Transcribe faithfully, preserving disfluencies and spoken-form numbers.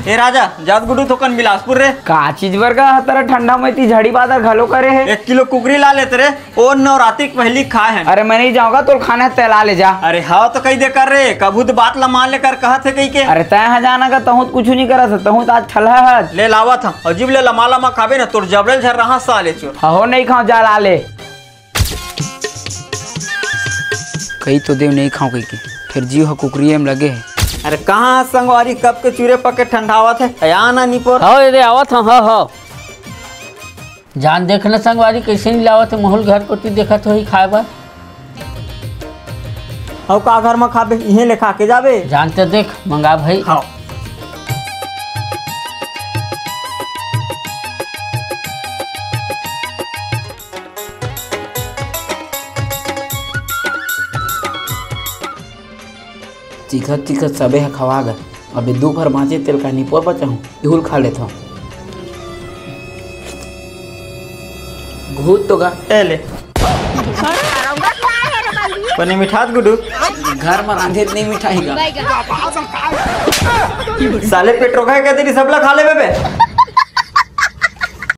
ए राजा, जात गुडू थोकन बिलासपुर रे। का चीज बर गा हस रे, ठंडा में ती झड़ी बादर घलो करे हे। एक किलो कुकरी ला लेते रे, ओ नवरात्रि के पहिली खाए हन। अरे मैं नहीं जाऊंगा, तोर खाना हे तैं ला ले जा। अरे हाँ तो कही दे कर रे, कभू तो बात ला मान ले कर कहत हे कही के। अरे तैं हा जाना गा, तहूँ तो कुछू नहीं करत हस, तहूँ तो आज ठलहा हस। ले लावत हँव, अउ जिब ले लमा लमा खाबे ना, तोर जबड़े ल झर्राहूँ साले चोर। हो नहीं खाँव, जा ला ले। कही तो देव नहीं खाँव कही के, फेर जीव ह कुकरिये म लगे हे। अरे कहाँ संगवारी, कब के चूरे पके ठंडावत हे, आया ना निपोर। हव दे दे, आवत हँव, हव, हव। जान देख न संगवारी, कइसे नहीं लावत हे, महूँ ल घर कोती देखत होही खाए बर। अउ का घर म खाबे, इहें ले खा के जाबे। जान ते देख, मंगा भाई। हव। चिखत चिखत सबे ह खवा गे। अबे दू भर बाँचे, तेल का निपोर बचाहूँ, इहू ल खा लेथँव। घूत तो गा। ए ले। कोने मिठात गुडू? घर म रांधे त नहीं मिठाही गा। साले पेट रोका हे, कह दे रही सबला खा लेबे बे।